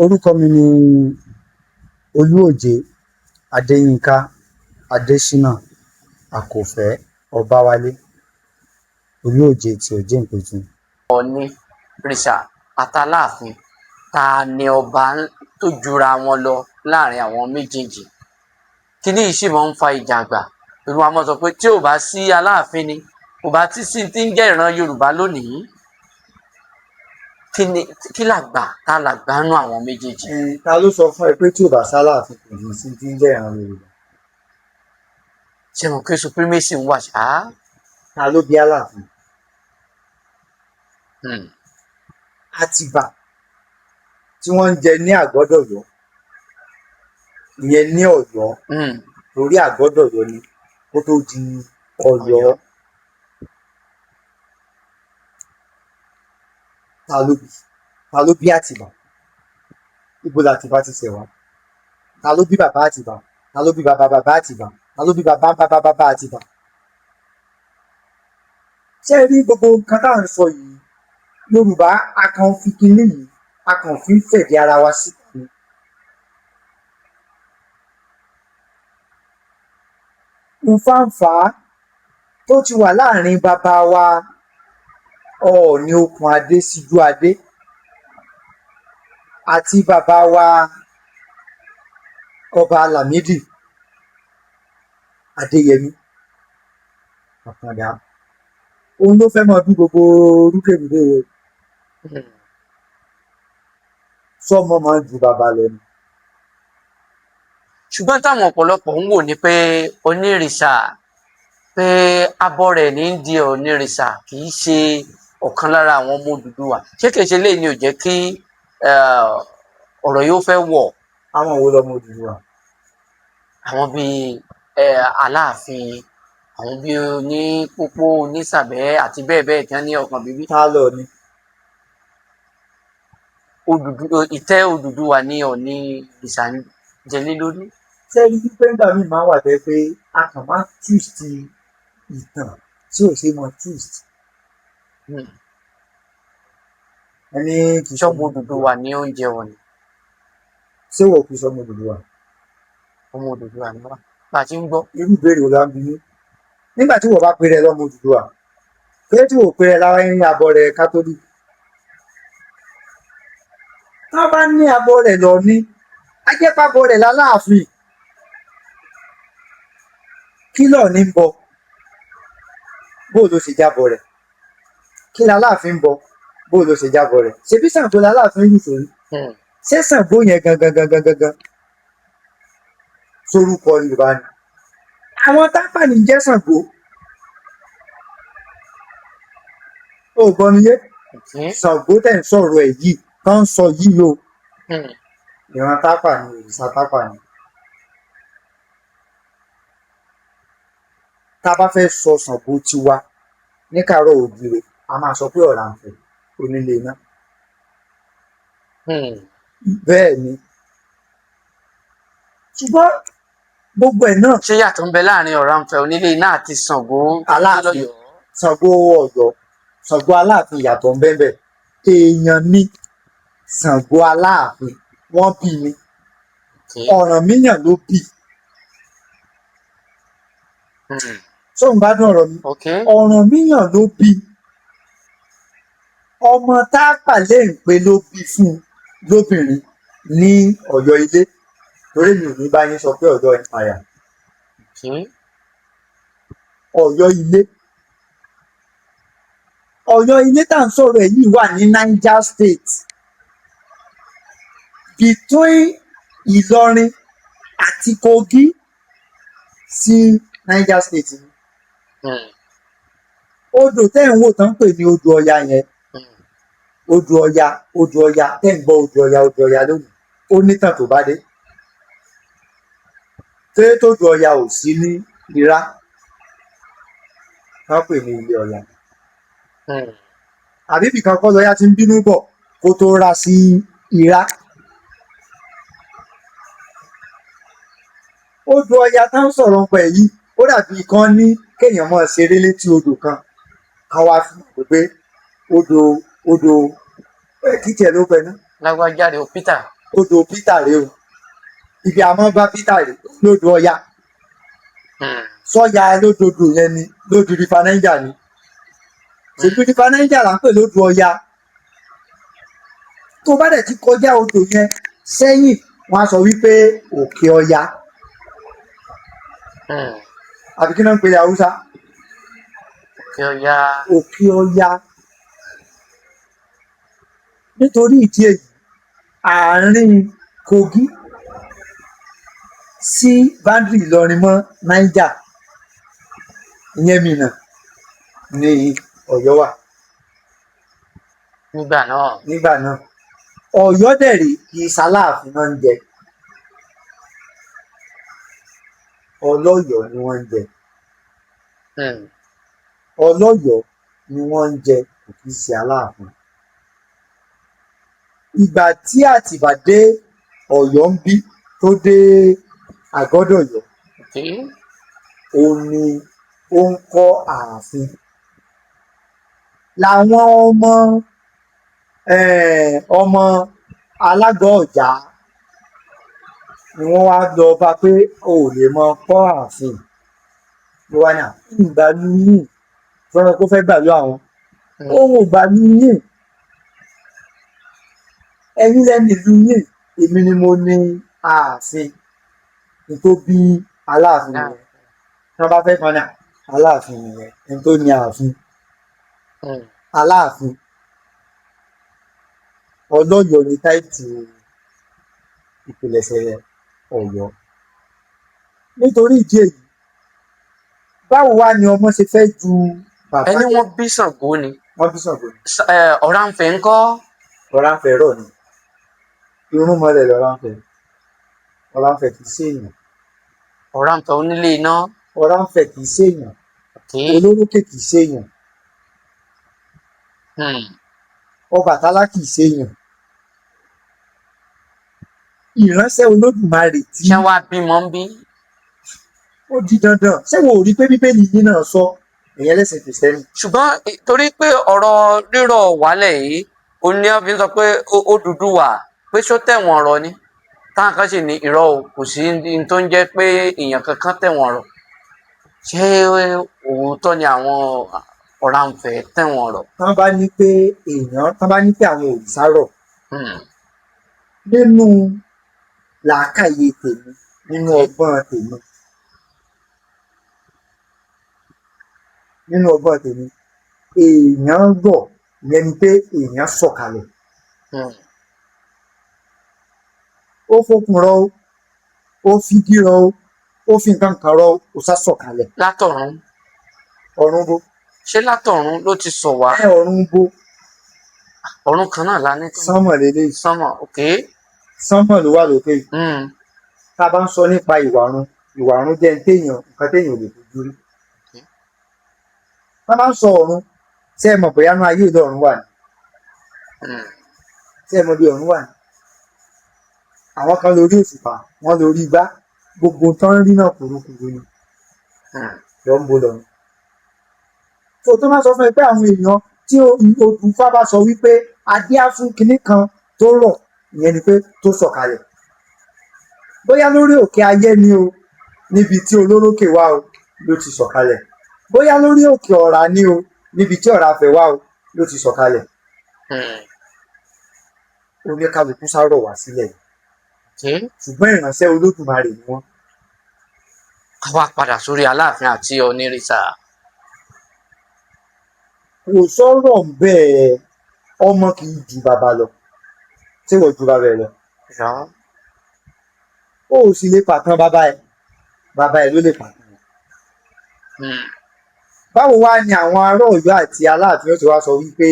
Orúkọ mi ni Olúòjé Adéyínká Adéṣínà Àkòfẹ́ Ọbáwálé, Olúòjé ti Òjé Ìpẹ̀tù. Ọọ̀ni rìṣà àtàláàfin, ta ni ọba tó jura wọn lọ láàrin àwọn méjèèjì? Kíní yìí sì máa ń fa ìjà àgbà. Yorùbá máa sọ pé tí ò bá sí Aláàfin ni kò bá tí sí ti ń jẹ́ ìran Yorùbá lónìí. Kí ni kí làgbà, ta làgbà nú àwọn méjèèjì? Ta ló sọ fún ẹ pé tí ò bá sáláàfin kò ní sí ti ń jẹ́ ìran Yorùbá? Ṣé mo pé supremacy ń wà ṣá? Ta ló bí Aláàfin? Àtìbà tí wọ́n ń jẹ ní Àgọ́dọ̀yọ́, ìyẹn ní Ọ̀yọ́, torí Àgọ́dọ̀yọ́ ni kó tó di Ọ̀yọ́. Ta ló bí? Ta ló bí Àtìbà? Ibo làtìbà ti ṣẹ̀ wá? Ta ló bí bàbá Àtìbà? Ta ló bí bàbá bàbá Àtìbà? Ta ló bí bàbá bàbá bàbá Àtìbà? Ṣé ẹ rí gbogbo nǹkan tá à ń sọ yìí? Yorùbá, a kàn fi kinní yìí, a kàn fi ń fẹ̀dí ara wa síta ni. Nfàǹfà tó ti wà láàrin bàbá wa Ọọ̀ni Okùnadé Síjúadé àti bàbá wa Ọba Lámídì Adéyẹmí Àkàndá, òun ló fẹ́ máa bí gbogbo rúkèrúdò sọ́mọ máa ń ju bàbá lọ ni. Ṣùgbọ́n táwọn ọ̀pọ̀lọpọ̀ ń wò ni pé onírìṣà, pé abọ́ rẹ̀ ní ń di onírìṣà, kì í ṣe ọ̀kan lára àwọn ọmọ Odùduwà. Ṣé kìí ṣe léyìí ni ò jẹ́ kí ọ̀rọ̀ yóò fẹ́ wọ̀? Àwọn wo lọmọ Odùduwà? Àwọn bíi Aláàfin, àwọn bíi onípópó, onísàbẹ́ àti bẹ́ẹ̀ bẹ́ẹ̀ tí wọ́n ní ọkàn bíbí. Ta lọ ni? Ìtẹ́ Odùduwà ní Ọọ̀ni ìrìṣà ń jẹlé lórí. Ṣé rí wípé nígbà míì máa ń wà tẹ́ pé a kàn máa ń twist ìtàn tí ò ṣe mọ twist. Ẹni kì í Ṣọ́mọ Odùduwà ní oúnjẹ Ọọ̀ni. Ṣé wọ́n kì í sọmọ Odùduwà? Ọmọ Odùduwà ni wá, bá a ti ń gbọ́. Irú ìbéèrè wo la ń bi mí? Nígbà tí wọ́n bá pe rẹ lọ́mọ Odùduwà, pé tí wọ́n pe rẹ lára ní abọ́ rẹ Kátólíìkì, tá a bá ní abọ́ rẹ̀ lọ ní ajẹ́pàbọ̀ rẹ̀ láláàfin, kí lọ́ọ̀ ní ń bọ? Bó ló ṣe jábọ̀ rẹ̀? Kí láláàfin ń bọ? Bó ló ṣe jábọ̀ rẹ̀? Ṣebí Ṣàngó láláàfin yìí sórí? Ṣé Ṣàngó yẹn gangan gangan gangan sórúkọ Yorùbá ni? Àwọn Tápà ní jẹ́ Ṣàngó. Ó gbọ́ mi yé? Ṣàngó tẹ̀ ń sọ̀rọ̀ ẹ̀ yìí tán ń sọ yìí o, ìran Tápà ni, òrìṣà Tápà ni. Tá a bá fẹ́ sọ Ṣàngó tiwa ní káàárọ̀ oòjíire, a máa sọ pé Ọ̀rànfẹ̀ onílé iná. Bẹ́ẹ̀ ni, ṣùgbọ́n gbogbo ẹ̀ náà. Ṣé yàtọ̀ ń bẹ láàrin Ọ̀rànfẹ̀ onílé iná àti Ṣàngó Aláàfin lọ́yọ̀ọ́? Ṣàngó Ọ̀yọ́, Ṣàngó Aláàfin, ìyàtọ̀ ń bẹ́ẹ̀ bẹ́ẹ̀. Èèyàn ni Ṣàngó Aláàfin, wọ́n bí ni. Ọ̀rànmíyàn ló bí. Ṣóun gbádùn ọ̀rọ̀ mi? Ọ̀rànmíyàn ló bí. Ọmọ Tápà Léǹpé ló bí fún un lóbìnrin ní Ọ̀yọ́ Ilé, torí mi ò ní bá yín sọ pé Ọ̀yọ́ Empire. Ọ̀yọ́ Ilé, Ọ̀yọ́ Ilé tá à ń sọ̀rọ̀ ẹ̀ yìí wà ní Niger State, between Ìlọrin àti Kogi sí Niger State ni. Odò tẹ́ ń wò tán ń pè ní odò Ọya yẹn, odò Ọya, odò Ọya tẹ́ ń gbọ́, odò Ọya, odò Ọya lónìí, ó nítàn tó bá dé. Ṣé tódò Ọya ò sí ní Irá tán pè ní ilé Ọya? Àbí ibìkan kọ́ lọ́ya ti ń bínú bọ̀ kó tó rá sí Irá? Odò Ọya tá ń sọ̀rọ̀ nípa ẹ̀ yìí, ó dàbí kan ní kéèyàn máa ṣeré létí odò kan, kan wá fi hàn pé odò odò kí tiẹ̀ ló pẹ́ ná. Lágbájáde o, Peter. Odò Peter rèé o, ibi àmọ́ bá Peter rèé lódò Ọya. Sọ́ya lódòdó yẹn ni lódò River Niger ni. Ṣèbí River Niger là ń pè lódò Ọya. Tó bá dẹ̀ ti kọjá odò yẹn sẹ́yìn, wọ́n á sọ wípé Òkè Ọya. Àbí kí náà ń pè ní Haúsá? Òkè Ọya. Òkè Ọya. Nítorí ìdí èyí, àárín Kogi sí boundary Ìlọrin mọ́ Niger, ìyẹn Minna, ní Ọ̀yọ́ wà. Nígbà náà. Nígbà náà, Ọ̀yọ́ dẹ̀ rèé, kì í ṣaláàfin náà ń jẹ, Ọlọ́yọ̀ọ́ ni wọ́n ń jẹ. Ọlọ́yọ̀ọ́ ni wọ́n ń jẹ, kò kì í ṣe Aláàfin. Ìgbà tí Àtìbà dé Ọ̀yọ́ ń bí, tó dé Àgọ́dọ̀yọ́, òun ni ó ń kọ́ ààfin làwọn ọmọ ọmọ alágọ̀ ọ̀já ni wọ́n wá lọ bá pé o ò lè mọ kọ́ ààfin. Ló wá ní à ìgbà ní yìí fẹ́ràn kó fẹ́ gbàlú àwọn. Òun ò gbàlú yìí, ẹ̀yin lẹ́nu ìlú yìí, èmi ni mo ní ààfin. Ní tó bí Aláàfin nìyẹn. Tí wọ́n bá fẹ́ kan ní Aláàfin nìyẹn, ẹni tó ní ààfin. Aláàfin Ọlọ́yọ̀ọ́ ní táìtù ìpilẹ̀ṣẹ̀ Ọ̀yọ́. Nítorí ìdí èyí, báwo wá ni ọmọ ṣe fẹ́ ju bàbá? Ẹni wọ́n bí Ṣàngó ni. Wọ́n bí Ṣàngó ni. Ọ̀rànfẹ̀ ńkọ́? Ọ̀rànfẹ̀ rọ̀ ni, irúnmọlẹ̀ lọ̀rànfẹ̀. Ọ̀rànfẹ̀ kì í ṣèèyàn. Ọ̀rànfẹ̀ onílé iná. Ọ̀rànfẹ̀ kì í ṣèèyàn. Olórókè kì í ṣèèyàn. Ọbàtálá kì í ṣèèyàn. Ìránṣẹ́ Olódùmarè tí Ṣé wàá bímọ ń bí? Ó di dandan. Ṣé wo ò rí pé Bíbélì yín náà sọ, ìyẹn lẹ́sìn Kìrìsìtẹ́nì? Ṣùgbọ́n torí pé ọ̀rọ̀ rírọ̀ wálẹ̀ yìí, ó ní wọ́n fi ń sọ pé Odùduwà pé ṣó tẹ̀wọ̀n rọ̀ ni, táwọn kan sì ní irọ́ o, kò sí ní tó ń jẹ́ pé èèyàn kankan tẹ̀wọ̀n rọ̀. Ṣé òótọ́ ni àwọn Ọ̀rànfẹ̀ tẹ̀wọ̀n rọ̀? Tán bá ní pé èèyàn, tán bá ní pé àwọn òrìṣà rọ̀, nínú làákàyè tèmi, nínú ọgbọ́n tèmi, nínú ọgbọ́n tèmi, èèyàn rọ̀, ìyẹn ni pé èèyàn sọ̀kalẹ̀. Ó fokùn rọ̀ o, ó figi rọ̀ o, ó fi nǹkan kan rọ̀ o, ó sá sọ̀kalẹ̀. Látọ̀run. Ọ̀run bo? Ṣé látọ̀run ló ti sọ̀ wá? Ẹ ọ̀run bo? Ọ̀run kan náà la ní tó. Sánmọ̀ lélẹ́yìí. Sánmọ̀, ok. Sánmọ̀ ló wà lókè yìí. Tá a bá ń sọ nípa ìwà ọ̀run, ìwà ọ̀run jẹ́ téèyàn, nǹkan téèyàn ò lè fojú rí. Tá a bá ń sọ ọ̀run, ṣé ẹ mọ̀ bóyá inú ayé ìlú ọ̀run wà ní? Ṣé ẹ mọ̀ bí ọ̀run wà ní? Àwọn kan lórí òṣùpá, wọ́n lórí igbá, gbogbo tán ń rí náà kúrúkúrú ni. Lọ ń bo lọ́run. Tó tó máa sọ fún ẹ pé àwọn èèyàn tí odù Ifá bá sọ wípé adé á fún kinní kan tó rọ̀, ìyẹn ni pé tó sọ̀kalẹ̀. Bóyá lórí òkè ayé ni o, níbi tí olórókè wà o, ló ti sọ̀kalẹ̀. Bóyá lórí òkè ọ̀rá ni o, níbi tí ọ̀rá fẹ̀ wà o, ló ti sọ̀kalẹ̀. Oníkálukú sárọ̀ wá sílẹ̀. Ṣùgbọ́n ìránṣẹ́ Olódùmarè ni wọ́n. Ká wá padà sórí Aláàfin àti Onírìṣà. Kò sọ̀rọ̀ bẹ́ẹ̀, ọmọ kì í ju bàbá lọ. Ṣé wọ́n ju bàbá ẹ lọ? Ó sì lè pàtàn bàbá ẹ. Bàbá ẹ ló lè pàtàn. Báwo wá ni àwọn ará Ọ̀yọ́ àti Aláàfin ó ti wá sọ wípé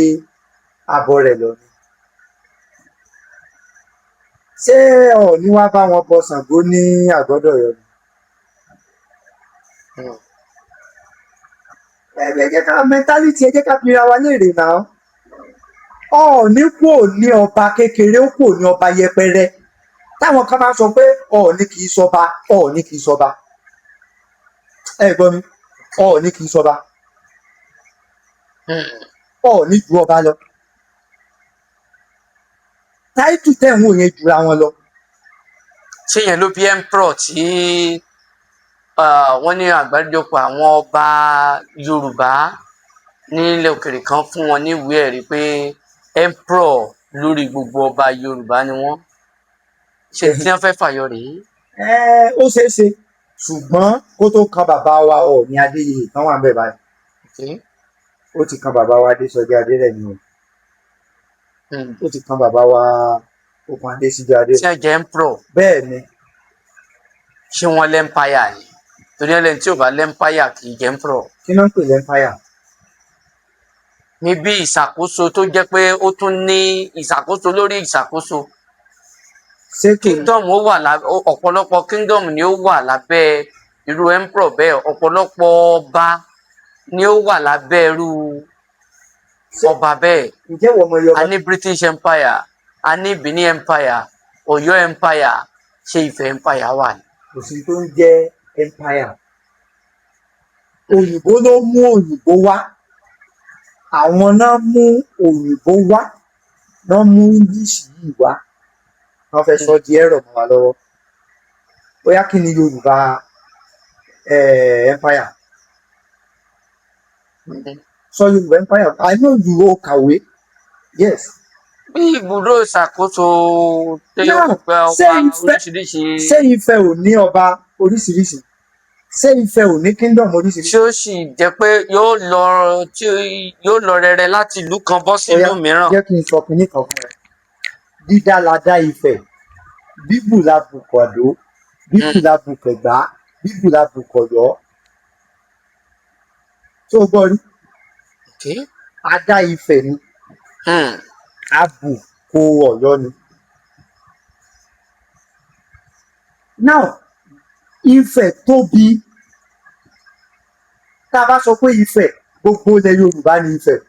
abọ́ rẹ̀ lọ ni? Ṣé Ọọ̀ni wá bá wọn bọ Ṣàngó ní Àgọ́dọ̀yọ́ ni? Ẹ jẹ́ ká mentality, ẹ jẹ́ ká fira wa léèrè náà. Ọọ̀ni kúò ní ọba kékeré, ó kúò ní ọba yẹpẹrẹ. Táwọn kan máa ń sọ pé Ọọ̀ni kì í ṣọba, Ọọ̀ni kì í ṣọba. Ẹ gbọ́ mi, Ọọ̀ni kì í ṣọba. Ọọ̀ni ju ọba lọ. Title tẹ̀ ń wò yẹn jura wọn lọ. Ṣé yẹn ló bí emperor tí wọ́n ní àgbáríjọpọ̀ àwọn ọba Yorùbá nílẹ̀ òkèèrè kan fún wọn ní ìwé ẹ̀rí pé emperor lórí gbogbo ọba Yorùbá ni wọ́n? Ṣé tí wọ́n fẹ́ fàyọ rèé? Ẹ ó ṣeé ṣe, ṣùgbọ́n kó tó kan bàbá wa Ọọ̀ni Adéyẹyè tán wà ń bẹ̀ báyìí, ó ti kan bàbá wa Adésọjí Adérẹ̀mí o. Ó ti kan bàbá wa Okùn Adésíjú Adé. Tí wọ́n jẹ́ emperor? Bẹ́ẹ̀ ni. Ṣé wọ́n l'empire ni? Torí ẹlẹ́ni tí ò bá l'empire kì í jẹ́ emperor. Kí ló ń pè l'empire? Níbi ìṣàkóso tó jẹ́ pé ó tún ní ìṣàkóso lórí ìṣàkóso. Ṣé kò Kingdom ó wà lá, ọ̀pọ̀lọpọ̀ kingdom ni ó wà lábẹ́ irú emperor bẹ́ẹ̀, ọ̀pọ̀lọpọ̀ ọba ni ó wà lábẹ́ irú ọba bẹ́ẹ̀. Ǹjẹ́ wọ́n mọ iye A ọba? ní British Empire, a ní Benin Empire, Ọ̀yọ́ Empire. Ṣé Ifẹ̀ Empire wà ní? Kò sí tó ń jẹ́ empire. Òyìnbó ló mú òyìnbó wá. Àwọn náà mú òyìnbó wá, náà mú English yìí wá, wọ́n fẹ́ sọ di ẹ̀rọ mọ́ wa lọ́wọ́. Bóyá kí ni Yorùbá empire? Sọ Yorùbá empire. I know you, ó kàwé, yes. Bí ibùdó ìṣàkóso tó Now, gba ṣé ọba oríṣiríṣi. Ṣé Ifẹ̀ ò ní ọba oríṣiríṣi? Ṣé Ifẹ̀ ò ní kingdom oríṣiríṣi? Tí ó sì jẹ́ pé yóò lọ, tí yóò lọ rẹrẹ láti ìlú kan bọ́ sí Ó yá, ìlú mìíràn. Jẹ́ kí n sọ kinní kan fún ẹ. Dídá la dá Ifẹ̀, bíbù la bù kọ̀dó, bíbù la bù kẹ̀gbá, bíbù la bù kọ̀yọ́. Tó o gbọ́ rí? A dá Ifẹ̀ ni, a bù kó Ọ̀yọ́ ni. Now, Ifẹ̀ tóbi. Tá a bá sọ pé Ifẹ̀, gbogbo ilẹ̀ Yorùbá ni Ifẹ̀,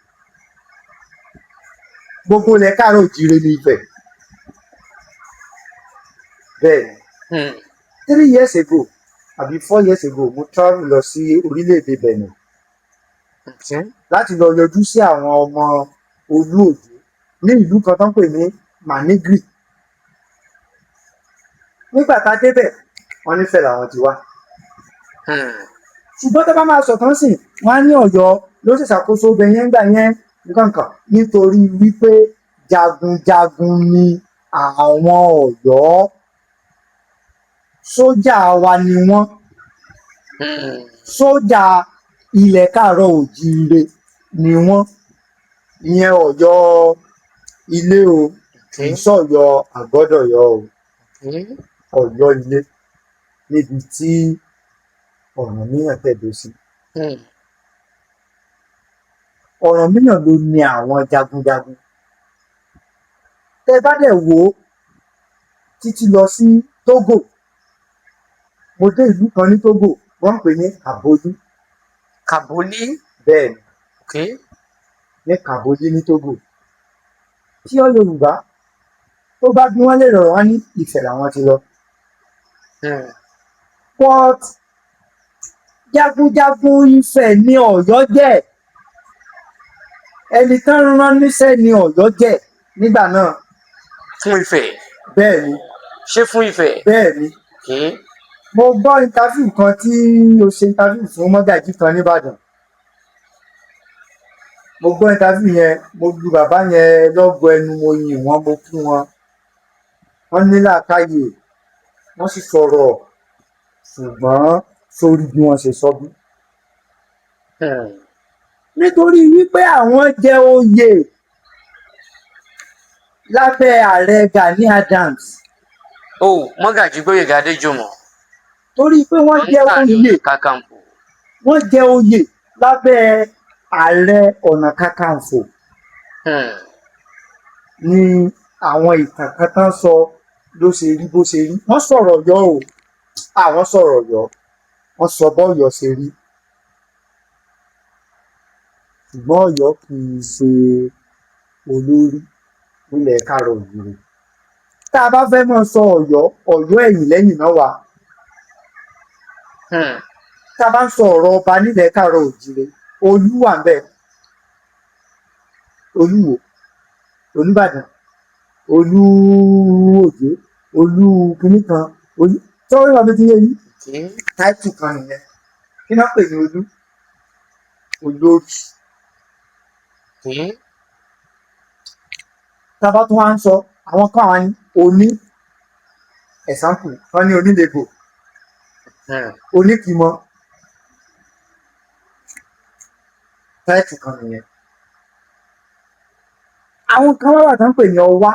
gbogbo ilẹ̀ Káàárọ̀ Òjíire ni Ifẹ̀. Bẹ́ẹ̀ ni. 3 years ago àbí 4 years ago, mo travel lọ sí orílẹ̀-èdè Benin láti lọ yọjú sí àwọn ọmọ Olú Òjó ní ìlú kan tó ń pè ní Manigri. Nígbà tá a débẹ̀, wọ́n nífẹ̀ẹ́ làwọn ti wá. Ṣùgbọ́n tó bá máa sọ̀tàn sìn, wọ́n á ní Ọ̀yọ́ ló sì ṣàkóso ibẹ̀ yẹn ńgbà yẹn nǹkan kan, nítorí wípé jagunjagun ni àwọn Ọ̀yọ́, sójà wa ni wọ́n, sójà ilẹ̀ Káàárọ̀ Òjíire ni wọ́n. Ìyẹn Ọ̀yọ́ ilé o, kì í sọ̀yọ́ àgọ́dọ̀yọ́ o. Ọ̀yọ́ ilé níbi tí Ọ̀rànmíyàn tẹ̀dó sí. Ọ̀rànmíyàn ló ní àwọn jagunjagun. Tẹ́ bá dẹ̀ wò ó títí lọ sí Tógò, mo dé ìlú kan ní Tógò, wọ́n ń pè ní Àbólí. Kàbólí? Bẹ́ẹ̀ ni. Ní Kàbólí ní Tógò. Pure Yorùbá tó bá bí wọ́n lè rọrùn, wọ́n ní Ifẹ̀ làwọn ti lọ. But jagunjagun Ifẹ̀ ní Ọ̀yọ́ jẹ́. Ẹni tán rán níṣẹ́ ní Ọ̀yọ́ jẹ́ nígbà náà. Fún Ifẹ̀? Bẹ́ẹ̀ ni. Ṣé fún Ifẹ̀? Bẹ́ẹ̀ ni. Mo gbọ́ interview kan tí o ṣe interview fún mọ́gàjí kan nìbàdàn. Mo gbọ́ interview yẹn, mo lu bàbá yẹn lọ́gọ ẹnu, mo yìn wọ́n, mo kí wọn. Wọ́n ní làákàyè, wọ́n sì sọ̀rọ̀, ṣùgbọ́n sórí bí wọ́n ṣe sọ bí. Nítorí wípé àwọn jẹ oyè lábẹ́ ààrẹ Gani Adams. O Mọ́gàjí Gbóyèga Adéjùmọ̀. Torí pé wọ́n jẹ Ààrẹ oyè Ọ̀nà Kakanfò. Wọ́n jẹ oyè lábẹ́ Ààrẹ Ọ̀nà Kakanfò ní àwọn ìtàn kan tán sọ ló ṣe rí bó ṣe rí. Wọ́n sọ̀rọ̀ Ọ̀yọ́ o, àwọn sọ̀rọ̀ Ọ̀yọ́, wọ́n sọ bọ́yọ̀ ṣe rí, ṣùgbọ́n Ọ̀yọ́ kì í ṣe olórí nílẹ̀ Káàárọ̀ Oòjíire. Tá a bá fẹ́ mọ̀ sọ Ọ̀yọ́, Ọ̀yọ́ ẹ̀yìn lẹ́yìn náà wà. Tá a bá ń sọ ọ̀rọ̀ ọba nílẹ̀ Káàárọ̀ Oòjíire, Olú wà ńbẹ̀, Olúwo, Olúbàdàn, Olú Òjé, Olú kìíní kan, Olú tọ́wọ́ ìwà mi ti yé yín. Táìtù kan nìyẹn. Kí náà pè ní Olú? Olórí. Tá a bá tún wá ń sọ àwọn kan, àwọn ní oní ẹ̀sánpù wọn ní onílẹ̀gò, oníkìmọ. Táìtù kan nìyẹn. Àwọn kan wá wà tó ń pè ní ọwá.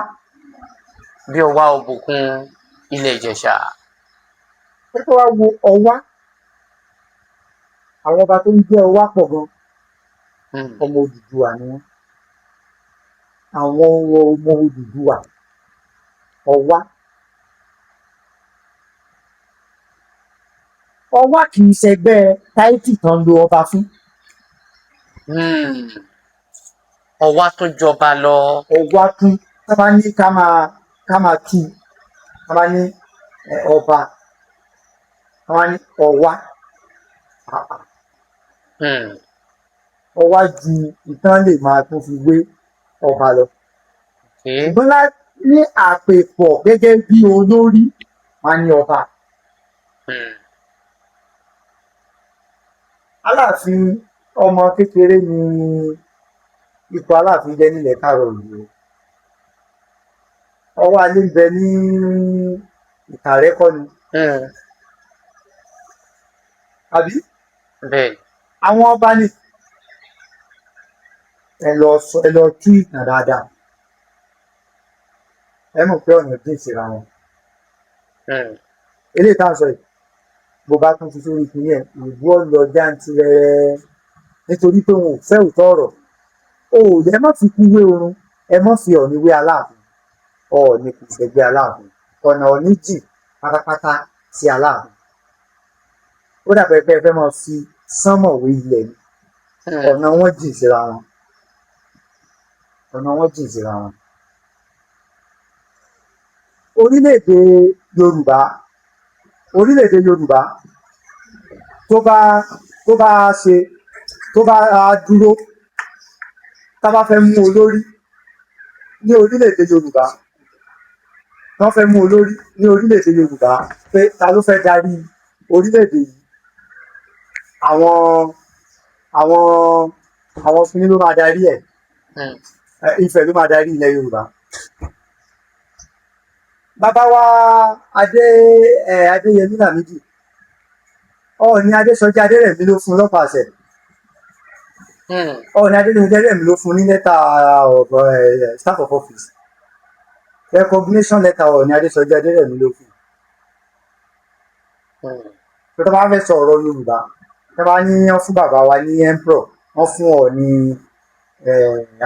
Bí ọwá òbòkun ilẹ̀ Ìjẹ̀ṣà. Pé kó wá wo ọwá, àwọn ọba tó ń jẹ́ ọwá pọ̀ gan. Ọmọ Odùduwà ni wọ́n. Àwọn ọmọ Odùduwà, ọwá. Ọwá kì í ṣẹgbẹ́ táìtì tán lo ọba fún. Ọwá tún jọba lọ. Ọwá tún, tá bá ní ká máa tú, tá bá ní ọba, tá bá ní ọwá, ọwá ju ìtàn lè máa tún fi wé ọba lọ. Ṣùgbọ́n ní àpèpọ̀ gẹ́gẹ́ bí olórí, wọn ní ọba. Aláàfin ọmọ kékeré ni ipò Aláàfin jẹ́ nílẹ̀ káàárọ̀ oòjíire. Ọwọ́ alẹ́ ń bẹ ní Ìkàrẹ́ kọ́ ni, àbí? Bẹ́ẹ̀. Àwọn ọba ni ẹ lọ sọ, ẹ lọ tú ìtàn dáadáa, ẹ mọ̀ pé ọ̀nà dín síra wọn. Eléyìí tá à ń sọ yìí, bó bá tún fi sórí ìpínlẹ̀ ẹ̀, ìbú ọ̀lọ́ jáǹtirẹrẹ, nítorí pé wọn ò fẹ́ òótọ́ ọ̀rọ̀. O ò ẹ má fi kú wé oorun, ẹ má fi Ọ̀ọ̀ni wé Aláàfin. Ọ̀ọ̀ni kò ṣẹgbẹ́ Aláàfin, ọ̀nà Ọ̀ọ̀ni jì pátápátá sí Aláàfin. Ó dàbẹ̀ pé ẹ fẹ́ máa fi sánmọ̀ wé ilẹ̀ ni. Ọ̀nà wọn jìn síra wọn, ọ̀nà wọn jìn síra wọn. Orílẹ̀-èdè Yorùbá, orílẹ̀-èdè Yorùbá tó bá ṣe, tó bá dúró, tá bá fẹ́ mú olórí ní orílẹ̀-èdè Yorùbá, wọ́n fẹ́ mú olórí ní orílẹ̀-èdè Yorùbá pé ta ló fẹ́ darí orílẹ̀-èdè yìí, àwọn fúnni ló máa darí ẹ̀. Ifẹ̀ ló máa darí ilẹ̀ Yorùbá. Bàbá wa Adé ẹ Adéyẹmí Lámídì, Ọọ̀ni Adésọjí Adérẹ̀mí ló fún lọ́pàá àṣẹ. Ọọ̀ni Adésọjí Adérẹ̀mí ló fún ní letter of staff of office, recognition letter. Ọọ̀ni Adésọjí Adérẹ̀mí ló fún. Tó bá fẹ́ sọ ọ̀rọ̀ Yorùbá, tó bá ní wọ́n fún bàbá wa ní emperor, wọ́n fún Ọọ̀ni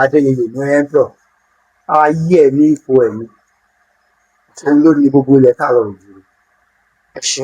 Adéyẹyè ní emperor, ayé ẹ̀ ní ipò ẹ̀ ní, òun ló ní gbogbo ilẹ̀ káàárọ̀ oòjíire. Ẹ ṣé.